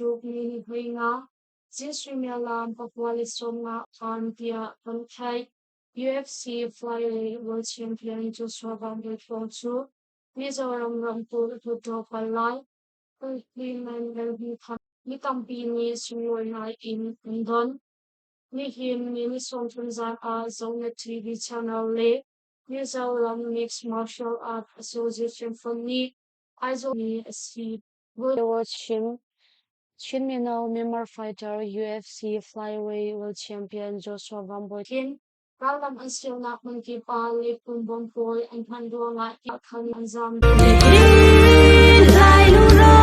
paruk ni 15 zing suimilam 9:15 khan tiah kan theih. UFC flyweight world champion Joshua Van Thawng cu Mizoram ramkulh Hluttaw palai Mi tampi nih sunglawi ngai in an don. Nihin ni ni 30 zan ah Zonet TV channel le Mizoram Mixed Martial Art Association fund nih Aizawl mi a si. Chim Chin mino Myanmar fighter UFC flyweight world champion Joshua Van Boykin Rallam an sialnak hmunkip ah leikung bawm pawl an hman ruangah khan an zam. Lai lurawn.